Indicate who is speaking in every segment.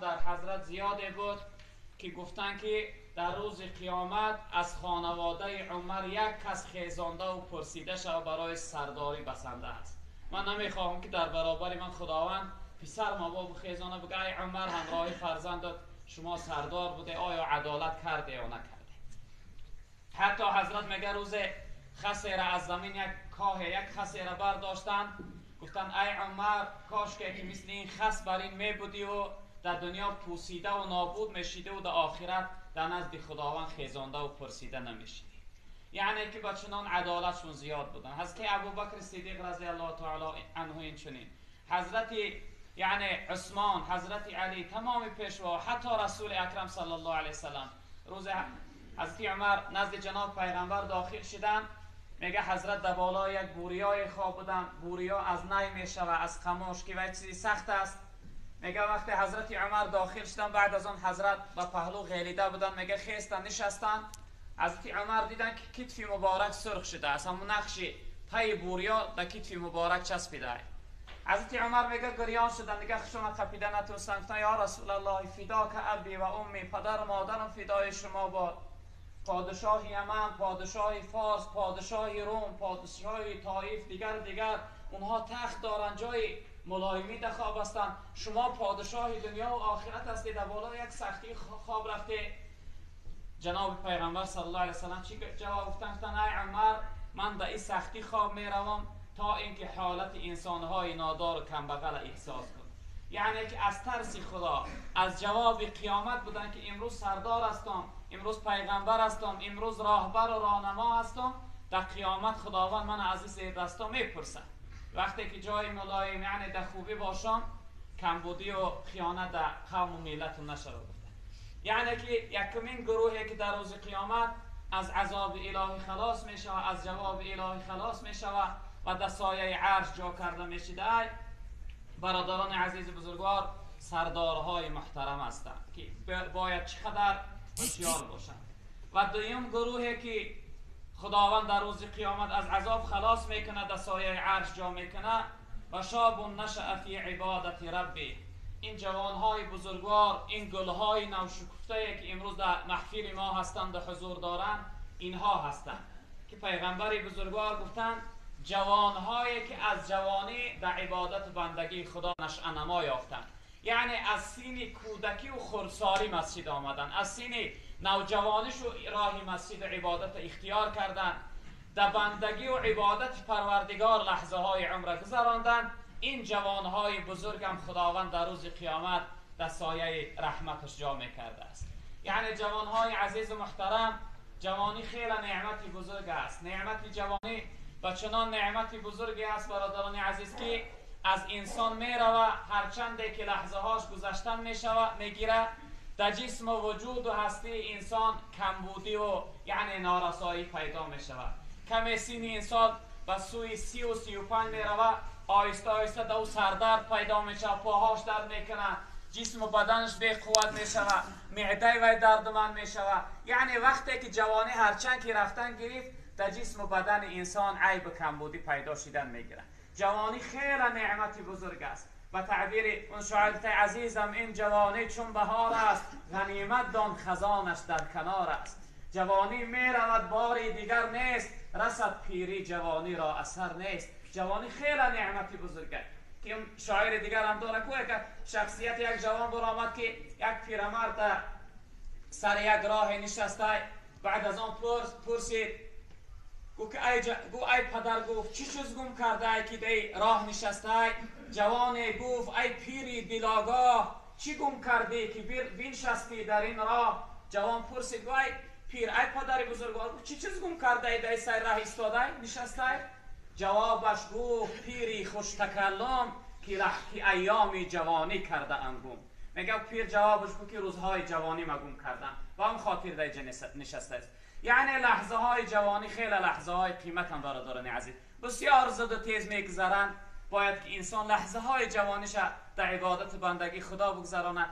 Speaker 1: در حضرت زیاده بود که گفتن که در روز قیامت از خانواده عمر یک کس خیزانده و پرسیده شود برای سرداری بسنده است. من نمیخواهم که در برابر من خداوند پسر ما با خیزانه بگه ای عمر همراه فرزندت شما سردار بوده، آیا عدالت کرده یا نکرده؟ حتی حضرت میگه روز خسی را از زمین یک کاه یک خسی را برداشتن، گفتن ای عمر کاش که مثل این خس بر این می بودی و در دنیا پوسیده و نابود میشیده و در آخرت در نزد خداوند خیزانده و پرسیده نمیشیدی. یعنی که با چنان عدالتشون زیاد بودن. حضرت ابوبکر صدیق رضی الله تعالی عنه این چنین، حضرت یعنی عثمان، حضرت علی، تمام پیشوا، حتی رسول اکرم صلی الله علیه وسلم. روز حضرت عمر نزد جناب پیغمبر داخل شدن، میگه حضرت در بالای یک بوریای خواب بودن. بوریا از نی میشوه، از خموش که و چیزی سخت است. میگه وقتی حضرت عمر داخل شدن، بعد از آن حضرت به پهلو غیلیده بودن، میگه خیستن نشستن. حضرت عمر دیدن که کتف مبارک سرخ شده است، همون نقش پای بوریا در کتف مبارک چسبیده. حضرت عمر میگه گریان شدن، دیگه خشونت قپیده نتونستن. گفتن یا رسول الله فداک ابی و امی، پدر و مادرم فدای شما باد. پادشاه یمن، پادشاه فارس، پادشاه روم، پادشاه طائف، دیگر دیگر، اونها تخت دارن، جای ملایمی در خواب هستند. شما پادشاه دنیا و آخرت هستید، در بالا یک سختی خواب رفته. جناب پیغمبر صلی الله علیه وسلم چی جواب گفتن؟ گفتن ای عمر من در این سختی خواب میروم تا اینکه حالت انسانهای نادار و کمبغل احساس کنم. یعنی که از ترس خدا، از جواب قیامت بودن که امروز سردار هستم، امروز پیغمبر هستم، امروز راهبر و راهنما هستم، در قیامت خداوند من از این زیر دستا میپرسه. وقتی که جای ملایم یعنی در خوبی باشم، کمبودی و خیانت در قوم و ملت نشود. یعنی که یکمین گروهی که در روز قیامت از عذاب الهی خلاص میشود، از جواب الهی خلاص میشود و در سایه عرش جا کرده میشده، برادران عزیز بزرگوار سردارهای محترم هستند که باید چقدر هوشیار باشند. و دویم گروهی که خداوند در روز قیامت از عذاب خلاص میکنه، در سایه عرش جا میکنه، و شاب نشأ فی عبادت ربی، این جوانهای بزرگوار، این گلهای نوشکفته که امروز در محفل ما هستند و حضور دارند، اینها هستند که پیغمبر بزرگوار گفتند جوانهایی که از جوانی در عبادت بندگی خدا نشأ نما یافتند، یعنی از سین کودکی و خردسالی مسجد آمدند، از سین نوجوانیش و راه مسجد و عبادت اختیار کردند، در بندگی و عبادت پروردگار لحظه های عمر گذراندند. این جوانهای بزرگم خداوند در روز قیامت در سایه رحمتش جا میکرده است. یعنی جوانهای عزیز و محترم، جوانی خیلی نعمت بزرگ است. نعمت جوانی و چنان نعمت بزرگی است برادران عزیز که از انسان میروه، هرچند که لحظه هاش گذشتن میشوه میگیره، در جسم و وجود و هستی انسان کمبودی و یعنی نارسایی پیدا میشود. کمی سین انسان به سوی 30 و 35 میروه، آهسته آهسته در او سردرد پیدا میشه، پاهاش درد میکنه، جسم و بدنش بی قوت میشود، معده وی دردمند میشود. یعنی وقتی که جوانی هرچند که رفتن گرفت، در جسم و بدن انسان عیب و کمبودی پیدا شدن میگیره. جوانی خیلی نعمت بزرگ است. به تعبیر اون شاعر عزیزم، این جوانی چون بهار است، غنیمت دان خزانش در کنار است. جوانی میرود باری دیگر نیست، رسد پیری جوانی را اثر نیست. جوانی خیلی نعمت بزرگ است که اون شاعر دیگر هم داره که شخصیت یک جوان برآمد که یک پیرمرد سر یک راه نشسته، بعد از آن پرسید، گو که ای پدر، گفت چی چیز گم کرده ای که دی راه نشسته؟ جوان گفت ای پیری دلاگاه، چی گم کردی که بنشستی در این راه؟ جوان پرسید گو ای پیر، ای پدر بزرگوار، گفت چی چیز گم کرده ای در سر راه ایستاده نشسته؟ جوابش گفت پیری خوش تکلم، که ایام جوانی کرده ام گم. میگه پیر جوابش گفت که روزهای جوانی ما گم کردم و هم خاطر در نشسته است. یعنی لحظه های جوانی خیلی لحظه های قیمت هم برادران عزیز، بسیار زود و تیز میگذرند. باید که انسان لحظه های جوانیش در عبادت بندگی خدا بگذرانه.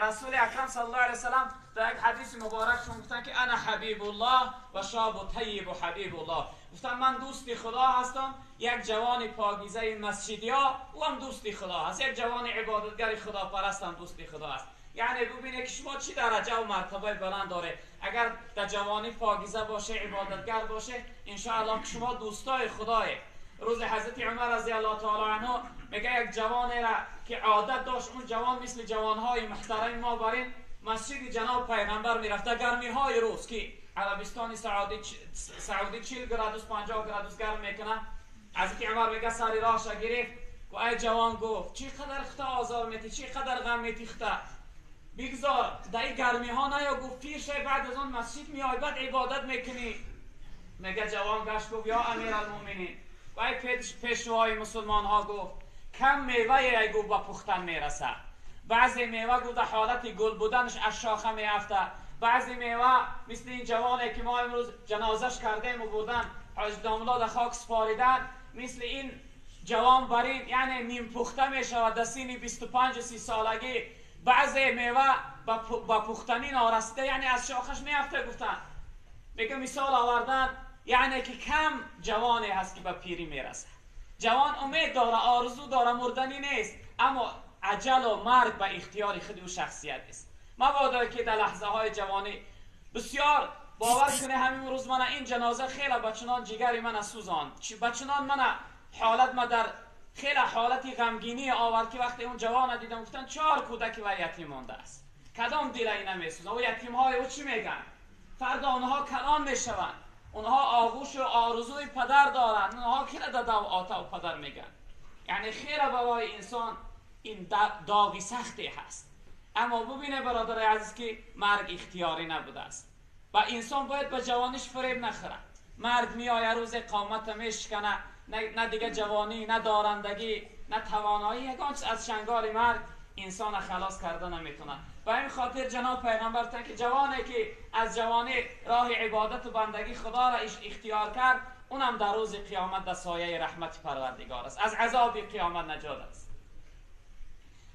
Speaker 1: رسول اکرم صلی الله علیه وسلم در یک حدیث مبارک شون گفتن که انا حبیب الله و شاب طیب و حبیب الله. گفتن من دوست خدا هستم، یک جوان پاکیزه مسجدی ها او هم دوست خدا هست، یک جوان عبادتگر خدا پرست هم دوست خدا هست. یعنی ببینه که شما چی درجه و مرتبه بلند داره. اگر در جوانی پاکیزه باشه، عبادتگر باشه، انشاءالله که شما دوستای خدای. روز حضرت عمر رضی الله تعالی عنه میگه یک جوانی را که عادت داشت، اون جوان مثل جوانهای محترم ما برین مسجد جناب پیغمبر میرفته، گرمی های روز که عربستان سعودی 40 گرادوس 50 گرادوس گرم میکنه. حضرت عمر میگه سر راهش گرفت و ای جوان گفت چی قدر خطا آزار میتی، چی قدر غم میتی خطا، بگذار در این گرمی ها نیا. گفت پیر شی بعد از آن مسجد میای بعد عبادت میکنی. میگه جوان گشت گفت یا امیرالمومنین، و ای پیشوای مسلمان ها گفت کم میوه ای گفت با پختن میرسه. بعضی میوه گفت در حالت گل بودنش از شاخه میافته، بعضی میوه مثل این جوانه که ما امروز جنازش کردیم و بودن حاج داملا در خاک سپاریدن، مثل این جوان برین یعنی نیم پخته میشود در سین 25 و 30 سالگی. بعضی میوه با پختنی نارسیده یعنی از شاخش میافته. گفتن میگه مثال آوردن یعنی که کم جوانی هست که به پیری میرسه. جوان امید داره، آرزو داره، مردنی نیست، اما عجل و مرگ به اختیار خود او شخصیت است. مبادا که در لحظه های جوانی بسیار باور کنه همین روز من این جنازه خیلی بچنان جگر من سوزان، بچنان من حالت ما در خیلی حالتی غمگینی آورد که وقتی اون جوان دیدم گفتن 4 کودک و یتیم مانده است. کدام دل اینا میسوزن؟ و یتیم های او چی میگن؟ فردا اونها کلان میشوند، اونها آغوش و آرزوی پدر دارند، اونها کی را دادا و آتا و پدر میگن. یعنی خیلی برای انسان این داغی سختی هست. اما ببینه برادر عزیز که مرگ اختیاری نبوده است و انسان باید به جوانیش فریب نخوره. مرگ میآید روز قامت میشکنه، نه دیگه جوانی، نه دارندگی، نه توانایی، یگان چیز از شنگال مرگ انسان خلاص کرده نمیتونه. و این خاطر جناب پیغمبر تن که جوانی که از جوانی راه عبادت و بندگی خدا را اختیار کرد، اونم در روز قیامت در سایه رحمت پروردگار است، از عذاب قیامت نجات است.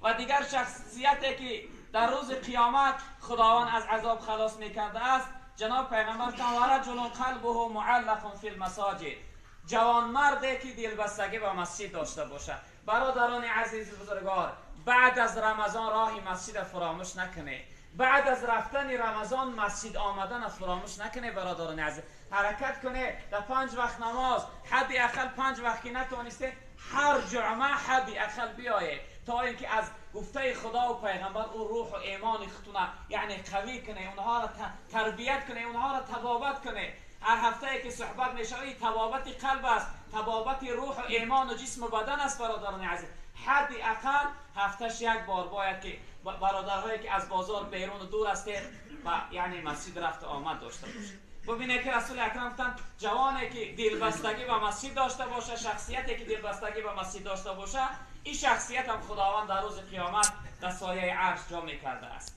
Speaker 1: و دیگر شخصیتی که در روز قیامت خداوند از عذاب خلاص میکرده است، جناب پیغمبر تن و رجل قلبه معلق فی المساجد، جوان مردی که دلبستگی به مسجد داشته باشه. برادران عزیز بزرگوار، بعد از رمضان راه مسجد فراموش نکنه، بعد از رفتن رمضان مسجد آمدن فراموش نکنه. برادران عزیز حرکت کنه در 5 وقت نماز، حدی اقل 5 وقت که نتونسته هر جمعه حدی اقل بیایه، تا اینکه از گفته خدا و پیغمبر او روح و ایمان خودتونه یعنی قوی کنه، اونها را تربیت کنه، اونها را تبابت کنه. هر هفته که صحبت میشه تبابت قلب است، تبابت روح و ایمان و جسم و بدن است. برادران عزیز حدی اقل هفتهش یک بار باید که برادرهایی که از بازار بیرون و دور هستند و یعنی مسجد رفت آمد داشته باشه. ببینه که رسول اکرم گفتن جوانی که دلبستگی به مسجد داشته باشه، شخصیتی که دلبستگی به مسجد داشته باشه، این شخصیت هم خداوند در روز قیامت در سایه عرش جا میکرده است.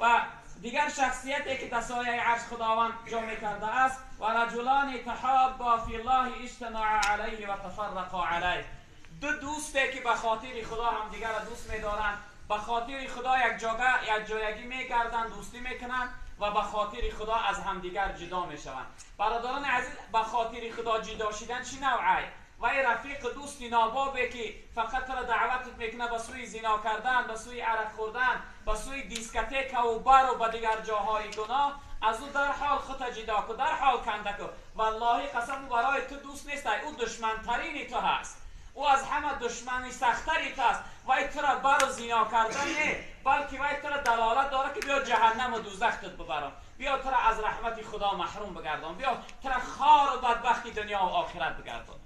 Speaker 1: و دیگر شخصیتی که در سایه عرش خداوند جا میکرده است، و رجلان تحابا فی الله اجتماع علیه و تفرقا علیه، دو دوستی که به خاطر خدا هم دیگر را دوست میدارند، به خاطر خدا یک جایگی میگردند، دوستی میکنند و به خاطر خدا از همدیگر جدا میشوند. برادران عزیز به خاطر خدا جدا شدن چی نوعی؟ و ای رفیق دوستی نابابه که فقط را دعوتت میکنه به سوی زنا کردن، به سوی عرق خوردن، به سوی دیسکتیک و بر و به دیگر جاهای گناه، از او در حال خود جدا کن، در حال کنده کن. والله قسم او برای تو دوست نیست، او دشمنترین تو هست، او از همه دشمنی سختری تو است. وای تو را بر و زنا کردن نه، بلکه وای تو را دلالت داره که بیا جهنم و دوزختت ببرم، بیا تو را از رحمت خدا محروم بگردم، بیا تو را خار و بدبختی دنیا و آخرت بگردم.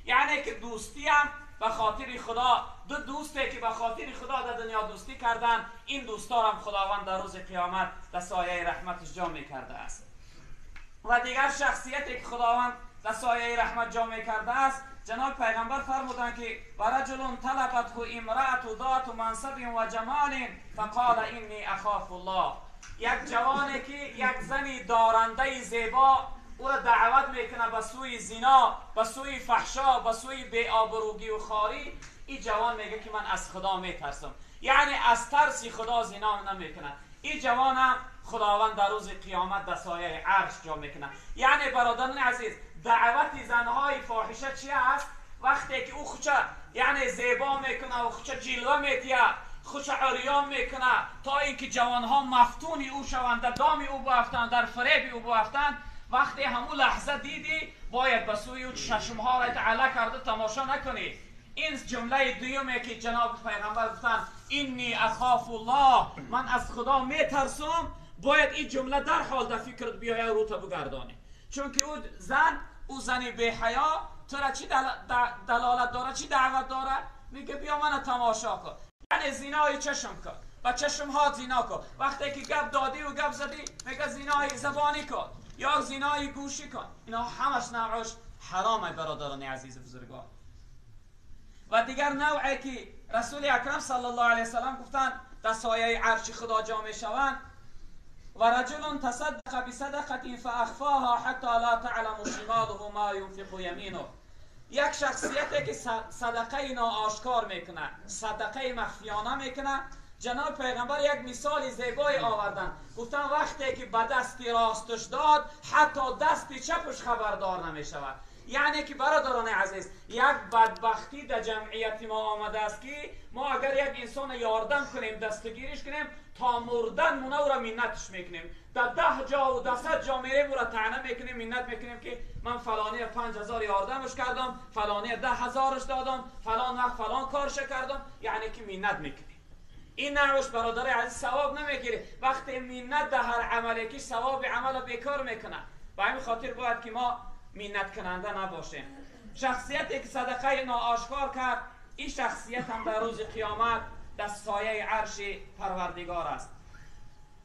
Speaker 1: یعنی که دوستی هم به خاطر خدا، دو دوستی که به خاطر خدا در دنیا دوستی کردن، این دوستا هم خداوند در روز قیامت در سایه رحمتش جا میکرده است. و دیگر شخصیتی که خداوند در سایه رحمت جا میکرده است، جناب پیغمبر فرمودند که و رجل طلبته امرأة ذات منصب و جمال فقال انی اخاف الله، یک جوانی که یک زنی دارنده زیبا او را دعوت میکنه به سوی زنا، به سوی فحشا، به سوی بی‌آبرویی و خواری، این جوان میگه که من از خدا میترسم، یعنی از ترس خدا زنا نمیکنه. این جوان هم خداوند در روز قیامت در سایه عرش جا میکنه. یعنی برادران عزیز دعوت زنهای فاحشه چی است؟ وقتی که او خوچه یعنی زیبا میکنه و خوچه جلوه میتیه، خوش عریان میکنه تا اینکه جوانها مفتون او شوند، در دام او بیفتند، در فریب او بیفتند. وقتی همون لحظه دیدی باید به سوی او چشمها را تعالی کرده تماشا نکنی. این جمله دویمه که جناب پیغمبر گفتند اینی اخاف الله، من از خدا میترسم، باید این جمله در حال در فکرت بیاید رو تا بگردانی. چون که او زن، او زنی بی حیا تو را چی دلالت داره، چی دعوت داره؟ میگه بیا من تماشا کن، یعنی زینای چشم کن، با چشم ها زینا کن. وقتی که گپ دادی و گپ زدی میگه زینای زبانی کن یا زینای گوشی کن. اینا همش نوعش حرامه برادران عزیز بزرگوار. و دیگر نوعی که رسول اکرم صلی الله علیه وسلم گفتند در سایه عرش خدا جامع شوند، و رجل تصدق بصدقه فاخفاها حتی لا تعلم شماله ما ينفق یمینه. یک شخصیتی که صدقه ناآشکار میکنه، صدقه مخفیانه میکنه. جناب پیغمبر یک مثال زیبایی آوردن، گفتن وقتی که به دست راستش داد حتی دست چپش خبردار نمیشود. یعنی که برادران عزیز، یک بدبختی در جمعیت ما آمده است که ما اگر یک انسان یاردم کنیم، دستگیریش کنیم، تا مردن مونه او را منتش میکنیم، در 10 جا و 100 جا میریم او را طعنه میکنیم، منت میکنیم که من فلانی 5000 یاردمش کردم، فلانی 10,000 دادم، فلان وقت فلان کارش کردم، یعنی که منت میکنیم. این نوعش برادر عزیز ثواب نمیگیره. وقتی منت در هر عملی که ثواب عمل بیکار میکنه. به همین خاطر باید که ما منت کننده نباشیم. شخصیتی که صدقه ناآشکار کرد، این شخصیت هم در روز قیامت در سایه عرش پروردگار است.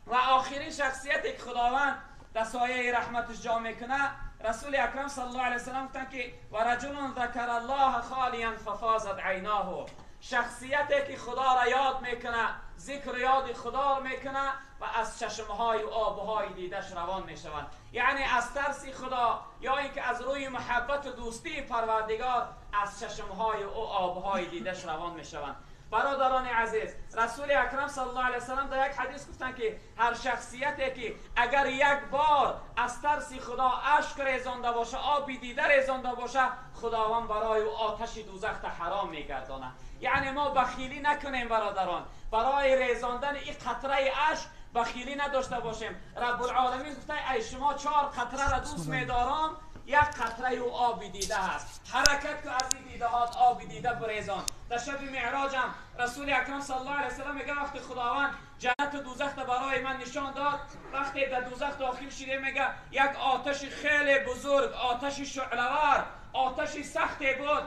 Speaker 1: و آخرین شخصیتی که خداوند در سایه رحمتش جا میکنه، رسول اکرم صلی الله علیه وسلم گفتند که و رجل ذکر الله خالیا ففاضت عیناه. شخصیتی که خدا را یاد میکنه، ذکر یاد خدا را میکنه و از چشمهای و آبهای دیدش روان میشوند. یعنی از ترس خدا یا اینکه از روی محبت و دوستی پروردگار از چشمهای و آبهای دیدش روان میشوند. برادران عزیز، رسول اکرم صلی الله علیه وسلم در یک حدیث گفتند که هر شخصیتی که اگر یک بار از ترس خدا اشک ریزانده باشه، آب دیده ریزانده باشه، خداوند برای او آتش دوزخ حرام میگرداند. یعنی ما بخیلی نکنیم برادران، برای ریزاندن این قطره اشک بخیلی نداشته باشیم. رب العالمین گفته ای شما 4 قطره را دوست میدارم، یک قطره او آب دیده هست، حرکت که از این دیده هات آب دیده بریزان. در شب معراجم رسول اکرم صلی الله علیه وسلم میگه وقتی خداوند جنت و دوزخ برای من نشان داد، وقتی در دوزخ داخل شده میگه یک آتش خیلی بزرگ، آتش شعله‌ور، آتش سختی بود.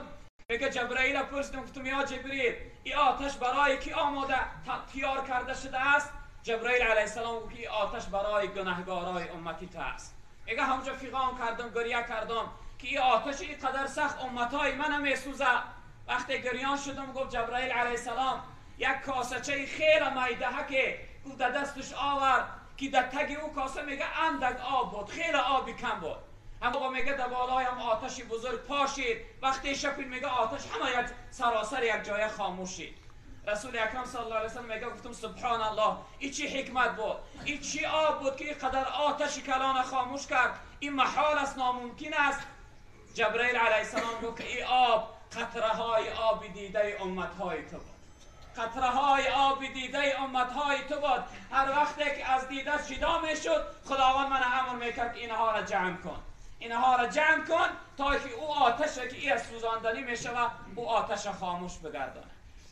Speaker 1: میگه جبرئیل پرسیدم، گفتم یا جبرئیل این آتش برای کی آماده تیار کرده شده است؟ جبرئیل علیه السلام گفت این آتش برای گناهگارای امتی تو است. میگه همونجا فیغان کردم، گریه کردم که این آتش اینقدر سخت امتای منم میسوزه. وقتی گریان شدم گفت جبرئیل علیه السلام یک کاسه‌چه خیلی میده که گفت در دستش آورد که در تگ او کاسه میگه اندک آب بود، خیلی آبی کم بود. اما میگه در بالایم آتشی بزرگ پاشید. وقتی شپید میگه آتش همه یک سراسر یک جای خاموشید. رسول اکرم صلی الله علیه وسلم میگه گفتم سبحان الله، این چی حکمت بود، این چی آب بود که اینقدر آتش کلان خاموش کرد، این محال است، ناممکن است. جبرئیل علیه السلام گفت که این آب قطره های آب دیده امت های تو بود، قطره های آب دیده امت های تو بود. هر وقتی که از دیده جدا میشد خداوند من امر میکرد که اینها را جمع کن، اینها را جمع کن تا که او آتش که ای از سوزاندنی میشود او آتش خاموش بگردانه.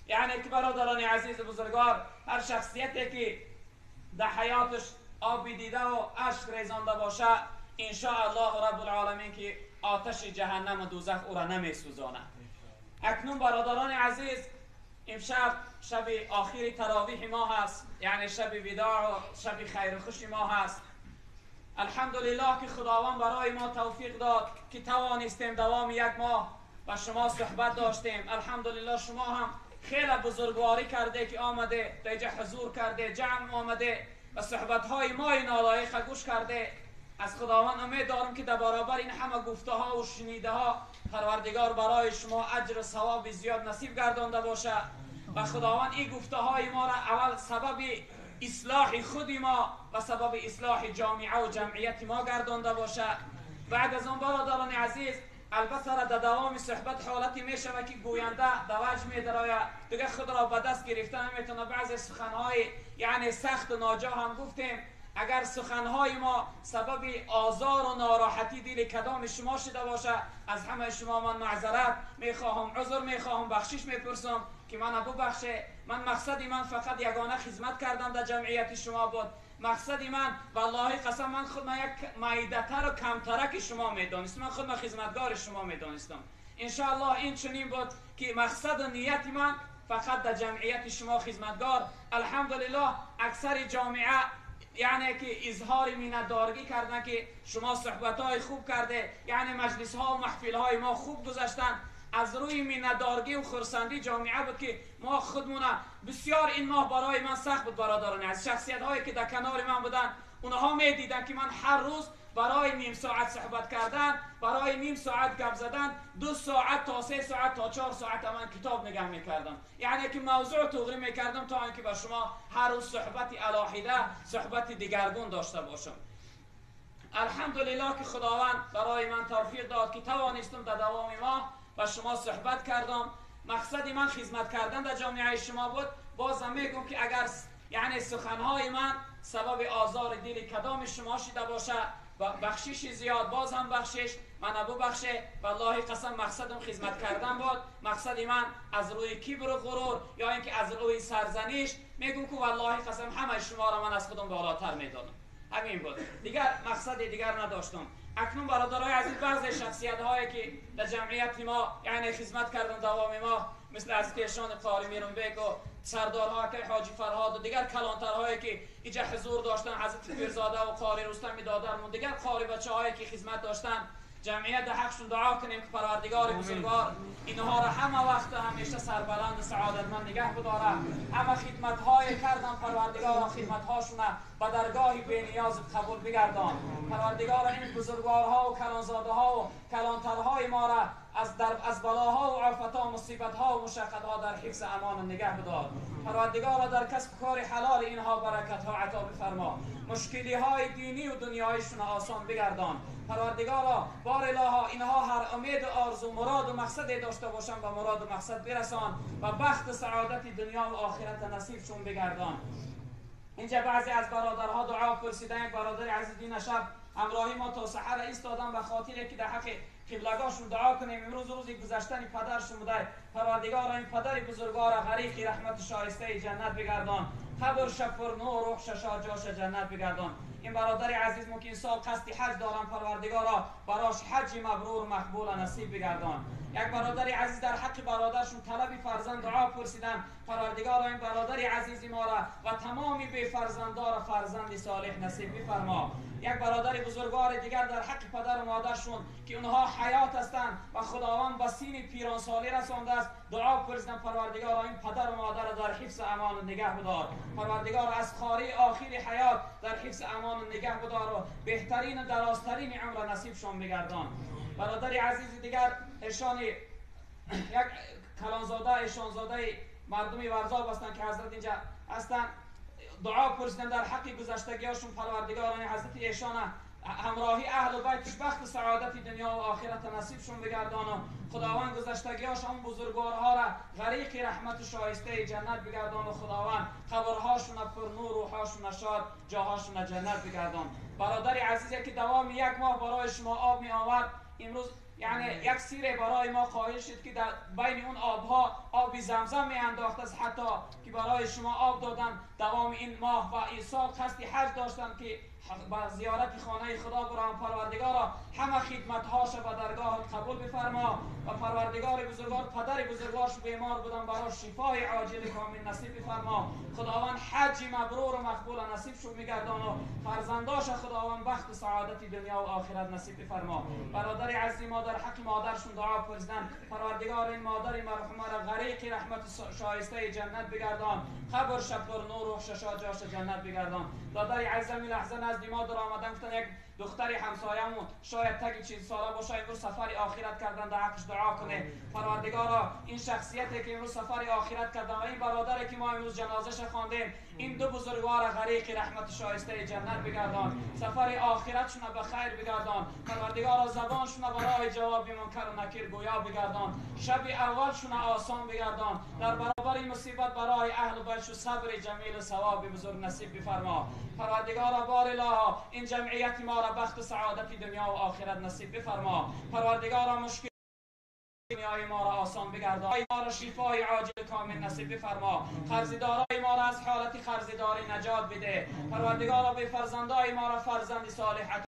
Speaker 1: یعنی که برادران عزیز بزرگوار، هر شخصیتی که در حیاتش آب دیده و اشک ریزانده باشه، ان شاء الله رب العالمین که آتش جهنم و دوزخ او را نمیسوزانه. اکنون برادران عزیز، امشب شب آخر تراویح ما هست، یعنی شب وداع و شب خیر و خوش ما هست. الحمدلله که خداوند برای ما توفیق داد که توانستیم دوام یک ماه با شما صحبت داشتیم. الحمدلله شما هم خیلی بزرگواری کرده که آمده در حضور کرده، جمع آمده و صحبت های ما نالایق گوش کرده. از خداوند امید دارم که در برابر این همه گفته ها و شنیده ها پروردگار برای شما اجر و ثواب زیاد نصیب گردانده باشه و خداوند این گفته های ما را اول سبب اصلاح خود ما و سبب اصلاح جامعه و جمعیت ما گردانده باشه. بعد از آن برادران عزیز، البته در دوام صحبت حالتی میشود که گوینده دوج میدراید، دیگه خود را به دست گرفته نمیتونه. بعضی سخنهای یعنی سخت و ناجا هم گفتیم. اگر سخنهای ما سبب آزار و ناراحتی دل کدام شما شده باشه، از همه شما من معذرت میخواهم، عذر میخواهم، بخشش میپرسم که من ببخشه. من مقصد من فقط یگانه خدمت کردم در جمعیت شما بود. مقصد من والله قسم من خود من یک مایده‌تر و کمترک شما میدانستم، من خود من خدمتگار شما میدانستم. انشاءالله این چنین بود که مقصد و نیت من فقط در جمعیت شما خدمتگار. الحمدلله اکثر جامعه یعنی که اظهار منتدارگی کردن که شما صحبت‌های خوب کرده، یعنی مجلس‌ها و محفل‌های ما خوب گذشتن. از روی منتدارگی و خرسندی جامعه بود که ما خودمون بسیار این ماه برای من سخت بود برادران. از شخصیت‌هایی که در کنار من بودن اونها می‌دیدن که من هر روز برای نیم ساعت صحبت کردن، برای نیم ساعت گپ زدن، 2 ساعت تا 3 ساعت تا 4 ساعت من کتاب نگاه میکردم، یعنی که موضوع تغییر میکردم تا اینکه با شما هر روز صحبت علاحده، صحبت دیگرگون داشته باشم. الحمدلله که خداوند برای من توفیق داد که توانستم در دوام ماه با شما صحبت کردم. مقصد من خدمت کردن در جامعه شما بود. بازم میگم که اگر یعنی سخنهای من سبب آزار دل کدام شما شده باشه، بخشش زیاد، باز هم بخشش من ببخشه. والله قسم مقصدم خدمت کردن بود. مقصد من از روی کبر و غرور یا اینکه از روی سرزنش میگم که والله قسم همه شما را من از خودم بالاتر میدانم. همین بود، دیگر مقصد دیگر نداشتم. اکنون برادرای عزیز، بعضی شخصیت هایی که در جمعیت ما یعنی خدمت کردن دوام ما، مثل از ایشان قاری میرون بیگ و سردارها که حاجی فرهاد و دیگر کلانترهایی که اینجا حضور داشتن، حضرت پیرزاده و قاری رستم دادرمون، دیگر قاری بچه‌هایی که خدمت داشتن، جمعیت در حقشون دعا کنیم که پروردگار بزرگوار اینها را همه وقت و همیشه سربلند و سعادتمند نگه بداره. همه خدمت‌های کردن پروردگار خدمت‌هاشون به درگاه بی‌نیاز قبول بگردان. پروردگار این بزرگوارها و کلانزاده‌ها و کلانترهای ما را از بلاها و آفت‌ها و مصیبت‌ها و مشقت‌ها در حفظ امان نگه بدار. پروردگار در کسب کار حلال اینها برکت‌ها عطا بفرما. مشکلی‌های دینی و دنیایشون آسان بگردان. پروردگارا بار الها اینها هر امید و آرزو مراد و مقصد داشته باشن و مراد و مقصد برسان و بخت سعادت دنیا و آخرت نصیبشون بگردان. اینجا بعضی از برادرها دعا پرسیدن. یک برادر عزیز دین شب همراهی ما تا سحر ایستادن به خاطر که در حق قبلگاهشون دعا کنیم. امروز روزی گذشتن پدرشون بوده. پروردگار این پدر بزرگوار غریق رحمت شایسته جنت بگردان، قبر پر نور، روح شاد، جاش جنت بگردان. این برادر عزیز ممکن سال قصد حج دارن، پروردگارا براش حج مبرور مقبول نصیب بگردان. یک برادر عزیز در حق برادرشون طلب فرزند دعا پرسیدن. پروردگارا این برادر عزیز ما را و تمام بی فرزندار فرزند صالح نصیب بفرما. یک برادر بزرگوار دیگر در حق پدر و مادرشون که اونها حیات هستند و خداوند به سین پیرانسالی رسانده است دعا پرسیدن. پروردگارا این پدر و مادر را در حفظ امان نگه بدار. پروردگار از خاری آخر حیات در حفظ امان نگه بدار و بهترین و درازترین عمر نصیبشون بگردان. برادر عزیز دیگر ایشان یک کلانزاده ایشانزاده مردمی ورزاب هستند که حضرت اینجا هستند، دعا پرسیدن در حق گذشتگیاشون. پروردگاران حضرت ایشان همراهی اهل و بیتش بخت سعادت دنیا و آخرت نصیبشون بگردان و خداوند گذشتگیاش اون بزرگوارها را غریق رحمت شایسته جنت بگردان و خداوند قبرهاشون پر نور، روحاشون شاد، جاهاشون جنت بگردان. برادر عزیزی که دوام یک ماه برای شما آب می آورد، امروز یعنی یک سیره برای ما قائل شد که در بین اون آبها آب زمزم می انداخت است، حتی که برای شما آب دادن. دوام این ماه و این سال قصد حج داشتن که با زیارت خانه خدا برام. پروردگارا همه خدمت‌هاش به درگاهت قبول بفرما و پروردگار بزرگوار پدر بزرگوارش بیمار بودن برای شفای عاجل کامل نصیب بفرما. خداوند حج مبرور و مقبول نصیب شو میگردان و فرزنداش خداوند بخت سعادت دنیا و آخرت نصیب بفرما. برادر عزیز ما در حق مادرشون دعا پرسیدن. پروردگار این مادر مرحومه را غریق رحمت شایسته جنت بگردان، قبر پر نور، روح شاد، جاش جنت بگردان. دادر عزیزم این لحظه نزد ما در آمدن، گفتن یک دختری همسایه‌مون شاید تگ 40 ساله باشه امروز سفر آخرت کردن، در حقش دعا کنه. پروردگارا این شخصیتی که امروز سفر آخرت کردن و این برادری که ما امروز جنازه‌ش خواندیم، Ин ду бузургвора ғариқи раҳмати шоистаи ҷаннат бигардон, сафари охиратшона ба хайр бигардон. Парвардигоро, забоншона барои ҷавоби мункару накир гӯё бигардон, шаби аввалшона осон бигардон, дар баробари мусибат барои аҳлу байтшу сабри ҷамилу савоби бузург насиб бифармо. Парвардигоро, бор илоҳо, ин ҷамъияти моро бахту саодати дунё ва охират насиб бифармо. Парвардигоро, мушкил дунёи моро осон бигардон, моро шифои оҷил комил насиб бифармо, қарздорои моро аз ҳолати қарздорӣ наҷот бидеҳ. Парвардигоро, бефарзандои моро фарзанди солеҳ.